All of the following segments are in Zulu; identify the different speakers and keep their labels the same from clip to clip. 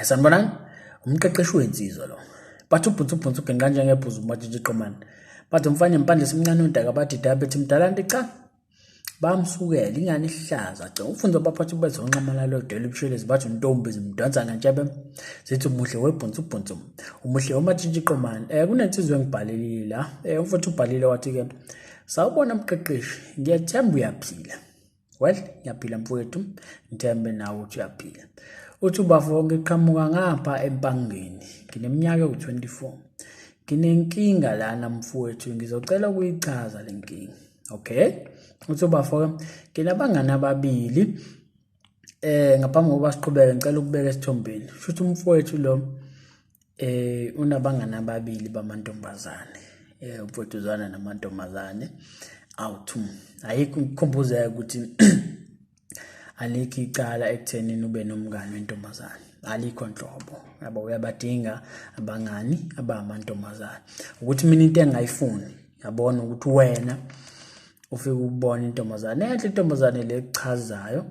Speaker 1: Sanibonani, umqeqeshi wensizwa lo. Bathi ubhunsu ubhunsu ugenqa njengebhuzu umatshitshi iqomane. Bathi umfana impandla esimncane udaka bathi diabetes mdala nti cha. Bamsukela ingane ihlaza cha. Ufunza abaphathi bezonxamalala odela ubushelezi bathi untombi zimdonsa ngentshebe. Zithi umuhle webhunsu ubhunsu. Umuhle umatshitshi iqomane. Kunensizwa engibhalelile la. Umfowethu ubhalile wathi ke sawubona mqeqeshi, ngiyathemba uyaphila. Well, ngiyaphila mfowethu, ngithembe nawe ukuthi uyaphila. Uthi ubafo ngiqhamuka ngapha eMpangeni, ngineminyaka ewu-24. Nginenkinga lana mfowethu, ngizocela ukuyichaza le nkinga. Okay? Uthi ubafo nginabangani ababili. Ngaphambi kokuba siqhubeke ngicela ukubeka esithombeni. Shuthi umfowethu lo unabangani ababili bamantombazane. Umfowethu uzwana namantombazane awu-2. Ayikho ukukhumbuzeka ukuthi alikho icala ekuthenini ube nomngani wentombazane. Alikho nhlobo. Yabo uyabadinga abangani abamantombazane. Ukuthi mina into engayifuni, yabona ukuthi wena ufike ubone intombazane enhle intombazane le ekuchazayo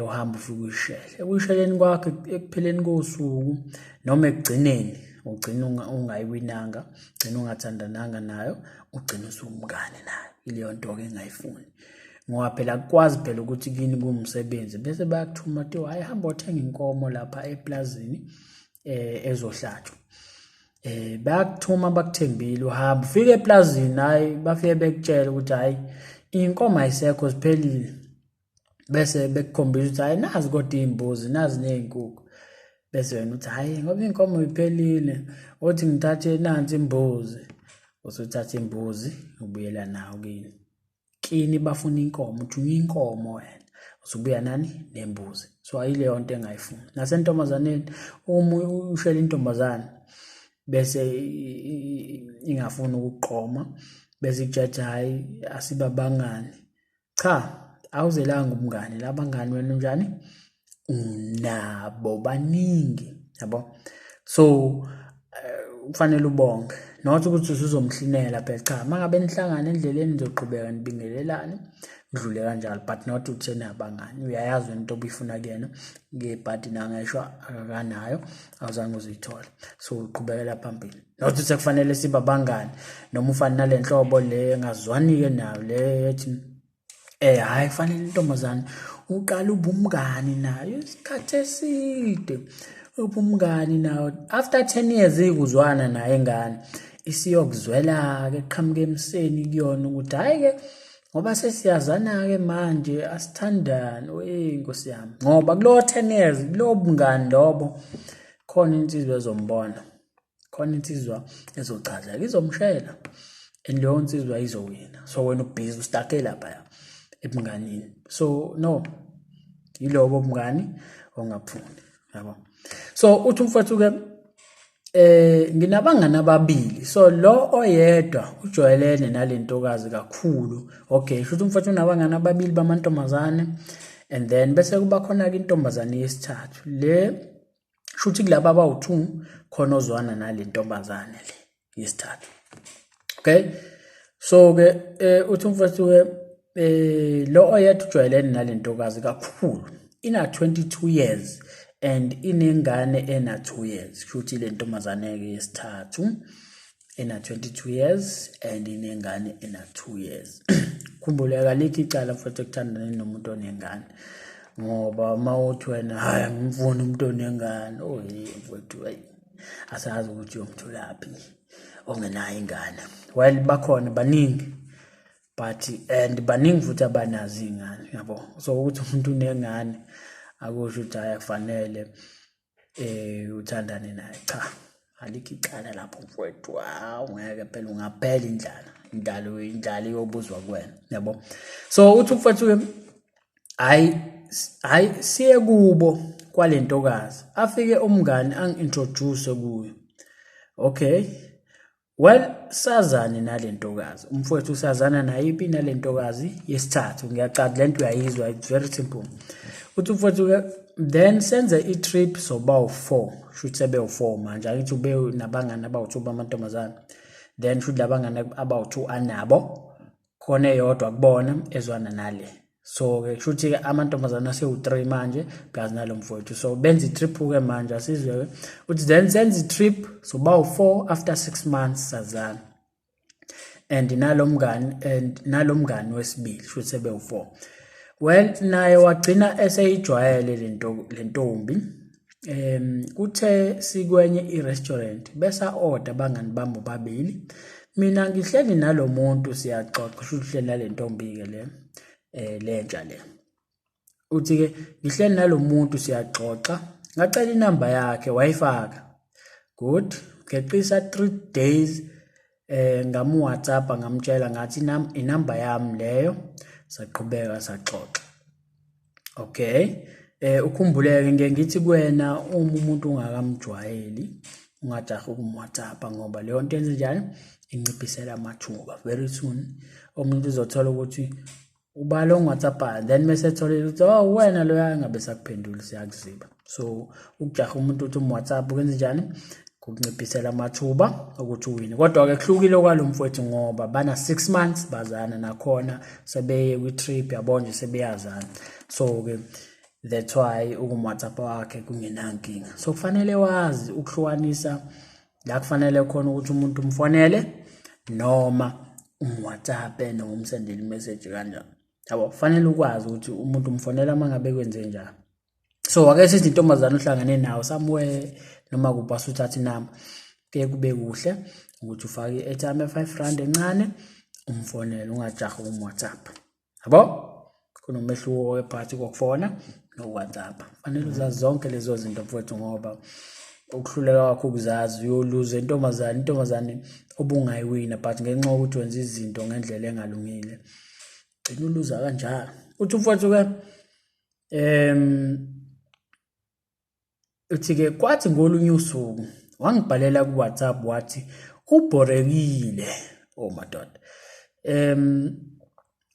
Speaker 1: uhamba ufike uyishele. Ekuyisheleni kwakho ekupheleni kosuku noma ekugcineni ugcina ungayiwinanga, ugcina ungathandananga nayo, ugcina usumngane nayo. Ileyo nto-ke engayifuni. Ngoba phela akukwazi phela ukuthi kini kuwumsebenzi bese bayakuthuma kuthiwa hhayi hamba othenga inkomo lapha eplazini ezohlatshwa. Bayakuthuma bakuthembile uhamba ufike eplazini hhayi bafike bekutshela ukuthi hhayi inkomo ayisekho ziphelile. Bese bekukhombisa ukuthi hhayi nazi kodwa iy'mbuzi nazi ney'nkukhu. Bese wena uthi hhayi ngoba iy'nkomo iphelile uthi ngithathe nansi imbuzi. Usuthatha imbuzi ubuyela nayo kini. Kini bafuna inkomo, uthunywa inkomo wena. Usubuya nani nembuzi. So ayileyo nto engayifuni. Nasentombazaneni uma ushela intombazane bese ingafuni ukuqoma bese ikutshela hhayi asibabangani. Cha, awuzelanga umngane, labangani wena unjani? Unabo baningi, yabo. So kufanele ubonge. Not ukuthi usuzomhlinela phela cha, mangabe nihlangana endleleni nizoqhubeka nibingelelane, kudlule kanjalo but not ukuthi senabangani. Uyayazi wena into obuyifuna kuyena ngebhadi nangeshwa akakanayo, awuzange uzuyithole. So uqhubekela phambili. Not ukuthi sekufanele sibe abangani noma ufane nale nhlobo le engazwani-ke nayo le ethi hhayi kufanele intombazane uqale ube umngani nayo isikhathi eside ube umngani nayo after 10 years ikuzwana naye ingane isiyokuzwela-ke qhamuke emseni kuyona ukuthi hhayi-ke ngoba sesiyazana-ke manje asithandani oye nkosi yami ngoba kulowo 10 years kulowo bungani lobo khona insizwa ezombona khona insizwa ezochaza izomshela and leyo nsizwa izowina. So wena ubhizi ustake lapha ebunganini. So no, yilobo bungani ongabufuni, yabo. So uthi umfowethu ke nginabangani ababili. So lo oyedwa ujwayelene nalentokazi kakhulu. Okay, shuthi umfowethu unabangani ababili bamantombazane and then bese kuba khona ke intombazane yesithathu. Le shuthi kulaba abawu-2 khona ozwana nale ntombazane le yesithathu. Okay, so ke uthi umfowethu ke lo oyedwa ujwayelene nale ntokazi kakhulu. Ina 22 years and inengane ena 2 years. Shuthi le ntombazane ke yesithathu ena 22 years and inengane ena 2 years. Khumbuleka alikho icala mfowethu ekuthandaneni nomuntu onengane. Ngoba uma uthi wena hhayi angimfuni umuntu onengane, oh hey mfowethu hayi asazi ukuthi uyomtholaphi ongenayo ingane. Well bakhona baningi but and baningi futhi abanazo iy'ngane, yabo. So ukuthi umuntu unengane akusho ukuthi hhayi akufanele uthandane naye. Cha, alikho icala lapho mfowethu. Hawu ngeke phela ungaphela indlala, indlala indlala iyobuzwa kuwena, yabo. So uthi umfowethu ke hayi hayi siye kubo kwale ntokazi afike umngani angi-introduce kuyo. Okay, well sazane nale ntokazi umfowethu usazana nayiphi nale ntokazi yesithathu. Ngiyacathi lento uyayizwa, it's very simple. Uthi umfowethu ke then senze i-trip soba u-4, shuthi sebe u-4 manje. Angithi ube nabangani abawu-2 bamantombazane, then shuthi labangani abawu-2 anabo khona eyodwa kubona ezwana nale. So-ke kusho ukuthi-ke amantombazane asewu-3 manje plus nalo mfowethu, so benza i-trip-ke manje, asizwe-ke uthi then senza i-trip, so bawu-4 after 6 months sazana and nalo mngani, and nalo mngani wesibili, kusho ukuthi sebewu-4. Well, naye wagcina eseyijwayele lento lentombi. Kuthe sikwenye i-restaurant besa order abangani bami bobabili, mina ngihleli nalomuntu siyaxoxa, kusho ukuthi uhleli nale ntombi-ke le lentsha le. Uthi-ke ngihleli nalomuntu siyaxoxa, ngacela inamba yakhe wayifaka. Good, ngeqisa 3 days ngamu WhatsApp ngamtshela ngathi inamba yami leyo, saqhubeka saxoxa. Okay, ukhumbuleke ngeke ngithi kuwena uma umuntu ungakamjwayeli ungajahi ukumWhatsApp, ngoba leyo nto yenze njani, inciphisela amathuba. Very soon umuntu uzothola ukuthi ubala ongu-WhatsApp, then mase etholile ukuthi oh wena loya engabe sakuphendula, siyakuziba. So ukujaha umuntu ukuthi um-WhatsApp kwenze njani, kukunciphisela amathuba ukuthi uwine. Kodwa-ke kuhlukile kwalo mfowethu ngoba bana 6 months bazana, nakhona sebeye kwi-trip, yabo nje sebeyazana. So-ke that's why ukum-WhatsApp wakhe kungenankinga. So kufanele wazi ukuhlukanisa la kufanele khona ukuthi umuntu umfonele noma um-WhatsApp noma umsendele imessage kanjani, yabo. Kufanele ukwazi ukuthi umuntu umfonela uma ngabe kwenze njani. So ake sithi intombazane uhlangene nawo somewhere noma kuphi, asuthatha inamba, kuye kube kuhle ukuthi ufake i-airtime ya-5 rand encane umfonele, ungajahi ukum-WhatsApp, yabo. Kunomehluko phakathi kokufona no-WhatsApp. Fanele uzazi zonke lezo zinto mfowethu, ngoba ukuhluleka kwakho ukuzazi uyoluza intombazane, intombazane obungayiwina, but ngenxa yokuthi wenza izinto ngendlela engalungile gcina uluza kanjalo. Uthi mfowethu-ke uthi-ke kwathi ngolunye usuku wangibhalela ku-WhatsApp wathi ubhorekile, oh madoda,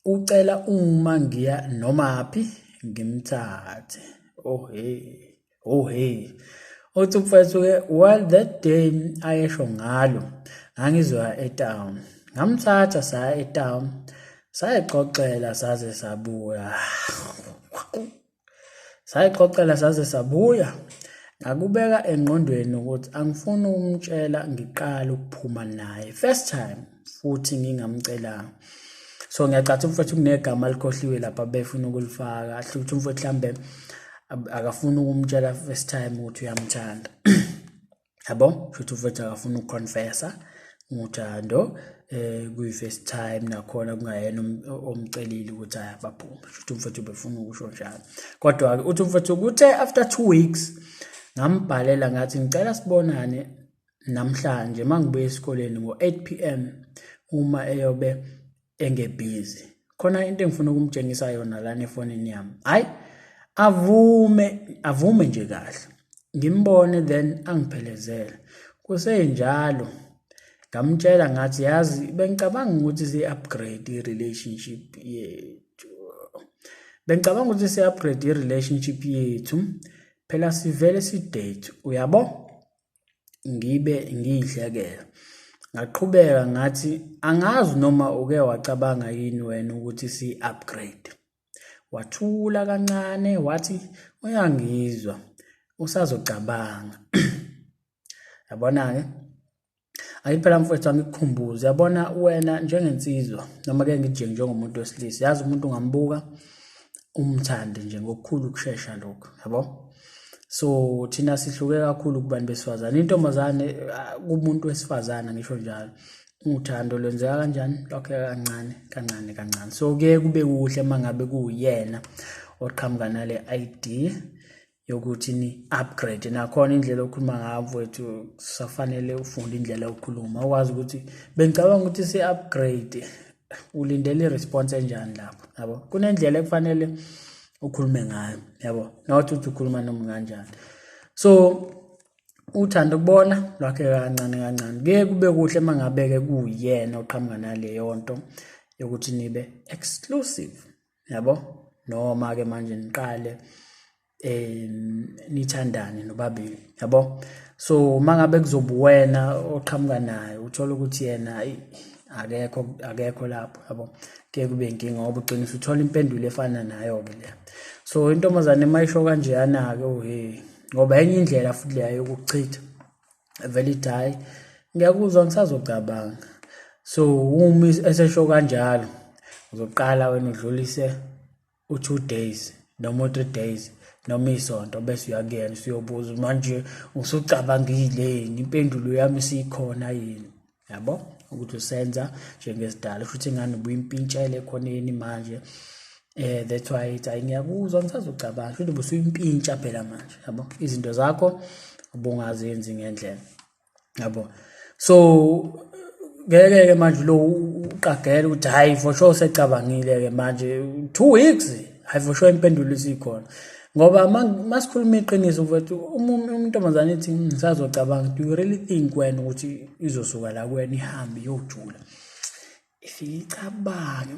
Speaker 1: ucela uma ngiya nomaphi ngimthathe. Oh hey, oh hey. Uthi mfowethu-ke well, that day ayesho ngalo ngangizoya etown, ngamthatha saya etown, sayixoxela saze sabuya, sayixoxela saze sabuya. Ngakubeka engqondweni ukuthi angifuni ukumtshela ngiqala ukuphuma naye first time futhi ngingamcelanga. So ngiyacatha umfowethu kunegama alikhohliwe lapha befuna ukulifaka, ahle ukuthi umfowethu mhlambe akafuni ukumtshela first time ukuthi uyamthanda, yabo. Futhi umfowethu akafuni ukuconfessa uthando kuyi first time, nakhona kungayena omcelile ukuthi ayabaphume, futhi umfowethu ubefuna ukusho njalo. Kodwa-ke uthi umfowethu kuthe after 2 weeks ngambhalela ngathi ngicela sibonane namhlanje mangibuya esikoleni ngo-8 p.m. uma eyobe engebhizi, khona into engifuna ukumtshengisa yona lana efonini yami. Hayi, avume, avume nje kahle, ngimbone then angiphelezele. Kusenjalo ngamtshela ngathi yazi bengicabanga ukuthi si-upgrade i-relationship yethu, bengicabanga ukuthi si-upgrade i-relationship yethu, phela sivele si-date, uyabo. Ngibe ngiyihlekela, ngaqhubeka ngathi angazi noma uke wacabanga yini wena ukuthi si-upgrade. Wathula kancane wathi uyangizwa, usazocabanga. Yabona-ke, ayi phela mfowethu angikukhumbuze, yabona wena njengensizwa noma ke ngithi njengomuntu wesilisa, yazi umuntu ungambuka umthande nje ngokukhulu ukushesha lokho, yabo. So thina sihluke kakhulu kubantu besifazane. Intombazane kumuntu wesifazane ngisho njalo, uthando lwenzeka kanjani, lwakheka kancane kancane kancane. So kuye kube kuhle uma ngabe kuwuyena oqhamuka nale idea yokuthi ni upgrade. Nakhona indlela okhuluma ngayo mfowethu, kusafanele ufunde indlela yokukhuluma, ukwazi ukuthi bengicabanga ukuthi si-upgrade, ulindele i-response enjani lapho, yabo. Kunendlela ekufanele ukhulume ngayo, yabo, not ukuthi ukhuluma noma kanjani. So uthando kubona lwakheka kancane kancane. Kuye kube kuhle uma ngabe-ke kuwuyena oqhamuka naleyo nto yokuthi nibe exclusive, yabo, noma-ke manje niqale nithandane nobabili, yabo. So uma ngabe kuzoba wena oqhamuka naye, uthola ukuthi yena Akekho, akekho lapho, yabo. Kuye kube inkinga ngoba ugcina usuthola impendulo efana nayo-ke le. So intombazane uma isho kanjeyana-ke, oh he, ngoba enye indlela futhi leya yokuchitha, vele ithi hhayi ngiyakuzwa ngisazocabanga. So uma esesho kanjalo uzoqala wena udlulise u-2 days noma u-3 days noma isonto, bese uyakuyena usuyobuza manje usucabangile yini, impendulo yami isikhona yini, yabo, ukuthi usenza njengesidala futhi ingane ubuyimpintshele ekhoneni manje. That's why ithi hayi ngiyakuzwa ngisazocabanga, futhi ubusuyimpintsha phela manje, yabo, izinto zakho ubungazenzi ngendlela, yabo. So ngeke ke manje lo uqagela ukuthi hayi for sure usecabangile ke manje 2 weeks, hayi for sure impendulo isikhona, ngoba masikhuluma iqiniso mfethu, uma intombazane ithi ngisazocabanga, do you really think wena ukuthi izosuka la kuwena ihambe iyojula ifike icabange,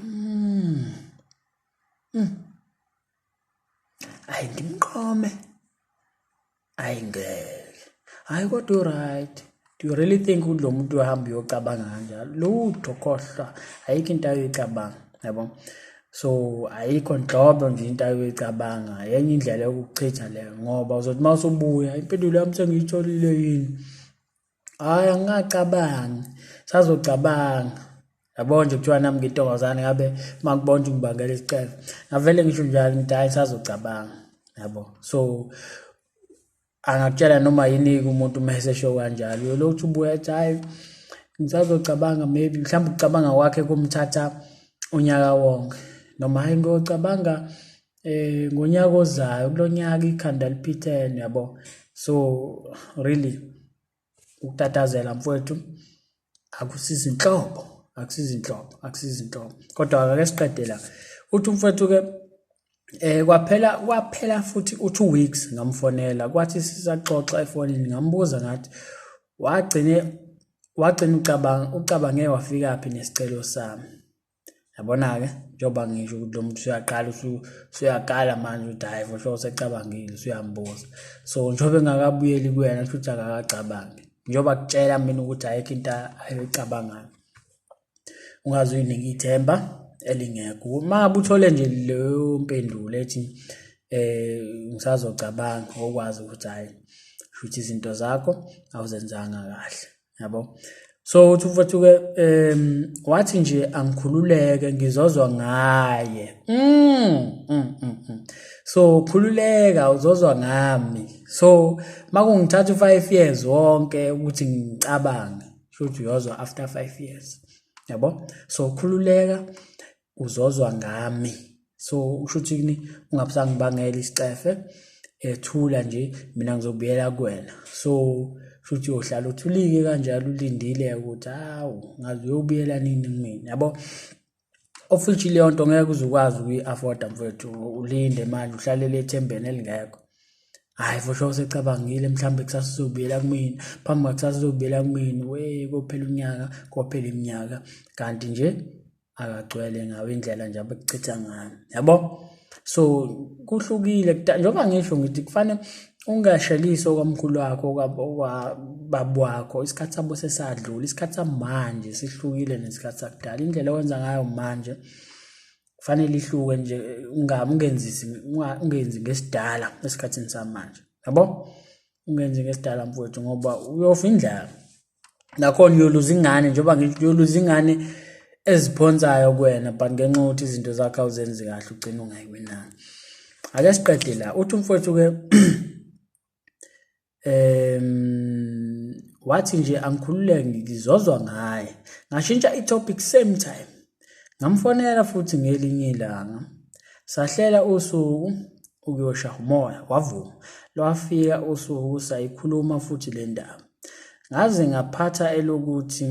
Speaker 1: ayi ngimqome, ayi ngeke, hayi kodwa u-right. Do you really think ukuthi lo muntu uyahamba uyocabanga kanjalo? Lutho, khohlwa, ayikho into ayoyicabanga, yabo. So ayikho nhlobo nje into ayoyicabanga, yenye indlela yokuchitha leyo, ngoba uzothi uma usubuya impendulo yami sengiyitholile yini, hhayi angingacabangi, sazocabanga, yabo nje. Kuthiwa nami ngintombazane ngabe uma ngibona ukuthi ngibangela isicefe ngavele ngisho njalo ngithi hhayi sazocabanga, yabo. So angakutshela noma yini-ke umuntu uma esesho kanjalo, uyolokhu ubuya ethi hhayi ngisazocabanga, maybe mhlawumbe ukucabanga kwakhe kumthatha unyaka wonke, noma hhayi ngiyocabanga ngonyaka ozayo, kulo nyaka ikhanda liphithene, yabo. So really ukutatazela mfowethu akusizi inhlobo, akusizi inhlobo, akusizi inhlobo. Kodwa ake siqede la. Uthi umfowethu-ke kwaphela futhi u-2 weeks ngamfonela, kwathi sisaxoxa efonini ngambuza ngathi wagcina ucabange wafikaphi nesicelo sami. Yabona-ke njengoba ngisho ukuthi lo muntu usuyaqala usuyakala manje ukuthi hhayi for sure usecabangile, usuyambuza. So njengoba engakabuyeli kuyena kusho ukuthi akakacabangi, njengoba kutshela mina ukuthi ayikho into ayoyicabangayo, ungaze uyinike ithemba elingekho. Uma ngabe uthole nje leyo mpendulo ethi ngisazocabanga, okwazi ukuthi hhayi shuthi izinto zakho awuzenzanga kahle, yabo. So uthi mfowethu-ke wathi nje angikhululeke ngizozwa ngaye. So khululeka uzozwa ngami. So makungithatha u-5 years wonke ukuthi ngicabange, shuthi uyozwa after 5 years, yabo. So khululeka uzozwa ngami. So usho ukuthi ungabusangibangela isicefe, ethula nje mina ngizobuyela kuwena. So shuthi uyohlala uthulike kanjalo ulindile ukuthi hawu ngaze uyobuyela nini kumina, yabo. Of which leyo nto ngeke uze ukwazi ukuyi-afforda mfowethu, ulinde manje uhlalele ethembeni elingekho. Hhayi for sure usecabangile mhlawumbe kusasa uzobuyela kumina, phambi kwakusasa uzobuyela kumina, we kophela unyaka, kophela iminyaka, kanti nje akagcwele ngawo indlela nje abekuchitha ngayo, yabo. So kuhlukile njengoba ngisho ngithi kufanele ungashelisi okwamkhulu wakho, okwababa wakho, isikhathi sabo sesadlula, isikhathi samanje sihlukile nesikhathi sakudala. Indlela owenza ngayo manje kufanele ihluke nje, ungenzi ngesidala esikhathini samanje, yabo. Ungenzi ngesidala mfowethu ngoba uyofa indlala, nakhona uyoluza ingane, njengoba ngisho uyoluza ingane eziphonsayo kuwena, but ngenxa yokuthi izinto zakho awuzenzi kahle ugcina ungayiwinanga. Ake siqede la. Uthi umfowethu-ke wathi nje angikhululeke ngizozwa ngaye. Ngashintsha i-topic same time, ngamfonela futhi ngelinye ilanga, sahlela usuku ukuyoshaya umoya, wavuma. Lwafika usuku sayikhuluma futhi le ndaba, ngaze ngaphatha elokuthi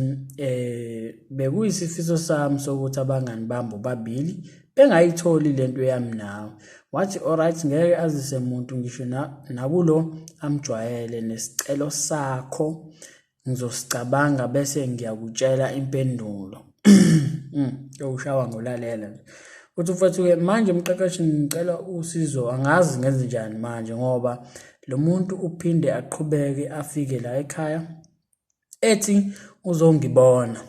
Speaker 1: bekuyisifiso sami sokuthi abangani bami bobabili bengayitholi lento yami nawe. Wathi alright ngeke azise muntu ngisho nakulo amjwayele, nesicelo sakho ngizosicabanga bese ngiyakutshela impendulo. Ushawa ngolalela nje. Uthi mfowethu-ke manje mqeqeshi ngicela usizo, angazi ngenze njani manje ngoba lo muntu uphinde aqhubeke afike la ekhaya ethi uzongibona.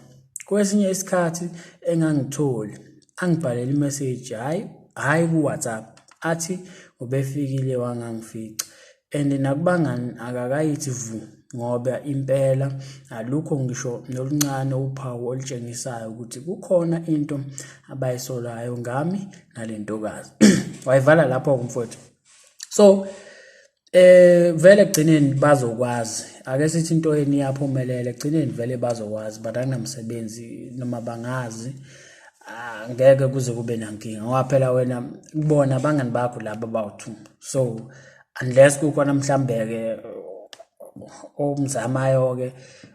Speaker 1: Kwesinye isikhathi engangitholi angibhalele imeseji, hhayi hhayi ku-WhatsApp, athi ubefikile wangangifica and nakubangani akakayithi vu ngoba impela alukho ngisho noluncane uphawu olutshengisayo ukuthi kukhona into abayisolayo ngami nale ntokazi. Wayivala lapho-ke mfowethu. So vele ekugcineni bazokwazi, ake sithi into yeni iyaphumelela ekugcineni vele bazokwazi, but akunamsebenzi noma bangazi, angeke kuze kube nankinga ngoba phela wena kubona abangani bakho laba bawu-two. So unless kukhona mhlambe-ke omzamayo-ke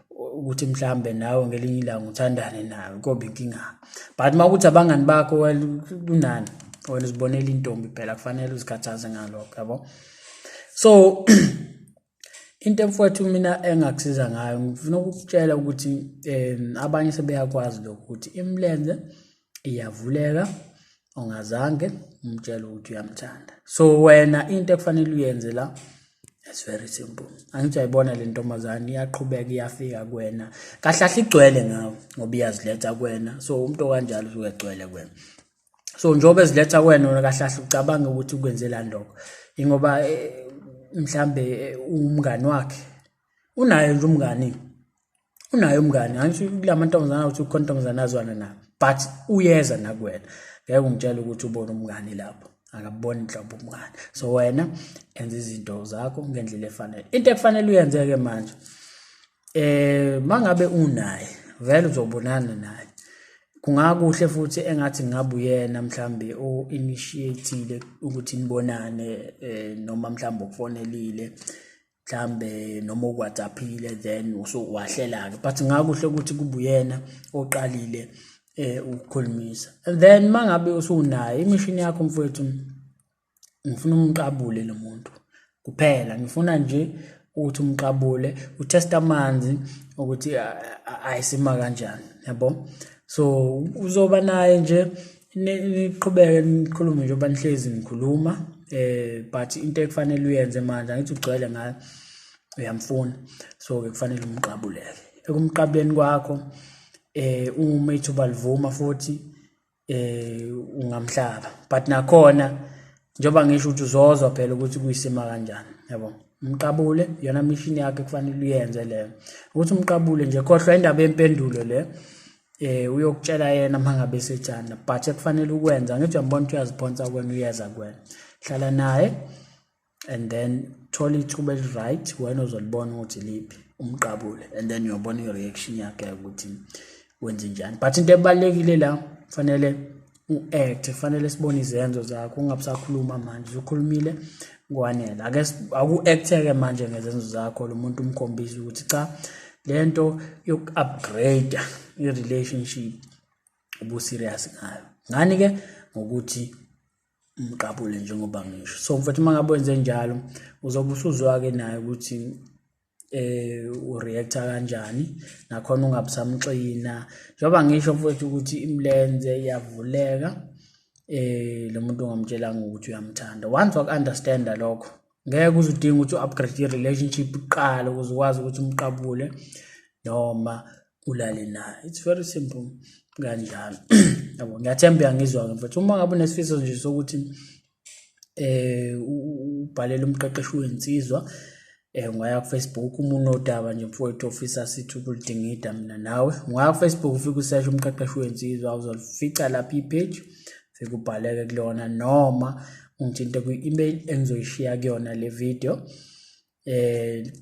Speaker 1: ukuthi mhlambe nawe ngelinye ilanga uthandane nawe, kobe inkinga. But uma kuthi abangani bakho, well, kunani wena uzibonela intombi phela, kufanele uzikhathaze ngalokho, yabo. So into mfowethu mina engakusiza ngayo, ngifuna ukukutshela ukuthi abanye sebeyakwazi lokhu ukuthi imilenze iyavuleka ungazange umtshele ukuthi uyamthanda. So wena into ekufanele uyenze la, it's very simple. Angithi uyayibona le ntombazane iyaqhubeka iyafika kuwena, kahle kahle igcwele ngawe ngoba iyaziletha kuwena. So umuntu okanjalo usuke egcwele kuwena. So njengoba eziletha kuwena, wena kahle kahle ucabanga ukuthi ukwenzelani lokho, ingoba mhlambe umngani wakhe unaye nje umngani, unaye umngani. Angisho kula mantombazana ukuthi ukhona intombazana azwana nayo, but uyeza nakuwena, ngeke ungitshele ukuthi ubone umngani lapho, akaboni nhlobo umngani. So wena enza izinto zakho ngendlela efanele. Into ekufanele uyenze-ke manje, mangabe unaye vele uzobonana naye, kungakuhle futhi engathi ngabe uyena mhlambe o-initiate-ile ukuthi nibonane, noma mhlambe ukufonelile mhlambe noma uku-WhatsApp-ile, then usuwahlela-ke, but ngakuhle ukuthi kube uyena oqalile ukukhulumisa. And then mangabe usunaye imishini yakho mfowethu, ngifuna umqabule lo muntu kuphela, ngifuna nje ukuthi umqabule, utest amanzi ukuthi ayisima kanjani, yabo. So uzoba naye nje, niqhubeke nikhulume njengoba nihlezi nikhuluma, but into ekufanele uyenze manje, angithi ugcwele ngayo, uyamfuna, so ke kufanele umqabuleke. Ekumqabuleni kwakho, uma ithuba livuma futhi ungamhlaba, but nakhona njengoba ngisho ukuthi uzozwa phela ukuthi kuyisima kanjani, yabo. Umqabule, iyona mission yakhe kufanele uyenze leyo, ukuthi umqabule nje, khohlwa indaba yempendulo le, uyokutshela yena mangabe esethanda, but ekufanele ukwenza, ngithi uyambona ukuthi uyaziphonsa kuwena, uyeza kuwena, hlala naye and then thola ithuba eli-right wena ozolibona ukuthi liphi, umqabule, and then uyobona i-reaction yakhe ukuthi wenze njani. But into ebalulekile la, kufanele u-act, kufanele sibone izenzo zakho, ungabe usakhuluma manje, usukhulumile kwanele. Ake aku-act-ke manje ngezenzo zakho, lo muntu umkhombise ukuthi cha, lento yoku-upgrade i-relationship ubu-serious ngayo. Ngani-ke? Ngokuthi umqabule njengoba ngisho. So mfethu, uma ngabe wenze njalo, uzobe usuzwa-ke naye ukuthi ureacta kanjani, nakhona ungabusamxina. Njengoba ngisho mfowethu ukuthi imilenze iyavuleka, lo muntu ungamtshelanga ukuthi uyamthanda. Once waku-understanda lokho, ngeke uze udinge ukuthi u-upgrade i-relationship kuqala ukuze ukwazi ukuthi umqabule noma ulale naye. It's very simple kanjalo, yabo. Ngiyathemba uyangizwa-ke mfethu. Uma ngabe unesifiso nje sokuthi ubhalele umqeqeshi wensizwa, ungaya ku-Facebook. Uma unodaba nje mfowethu ofisa sithi ukulidingida mina nawe, ungaya ku-Facebook ufike usearch umqeqeshi wensizwa, uzolifica lapha i-page, fike ubhaleke kulona, noma ungithinte kwi-email engizoyishiya kuyona le video,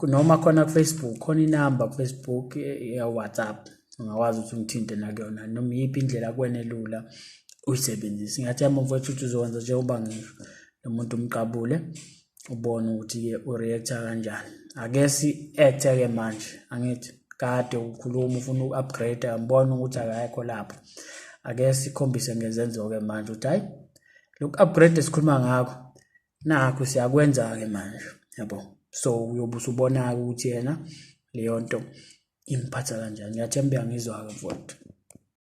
Speaker 1: noma khona ku-Facebook khona inamba ku-Facebook ya WhatsApp, ungakwazi ukuthi ungithinte nakuyona, noma iyiphi indlela kuwena elula uyisebenzise. Ngiyathemba mfowethu ukuthi uzokwenza njengoba ngisho, lo muntu umqabule, ubone ukuthi-ke ureacta kanjani. Ake si-act-ke manje, angithi kade ukhuluma ufuna uku-upgrade, ngibona ukuthi akekho lapho, ake sikhombise ngezenzo-ke manje ukuthi hhayi, lokhu upgrade esikhuluma ngakho nakho siyakwenza-ke manje, yabo. So uyobe usubona-ke ukuthi yena leyo nto imphatha kanjani. Ngiyathemba uyangizwa-ke mfowethu.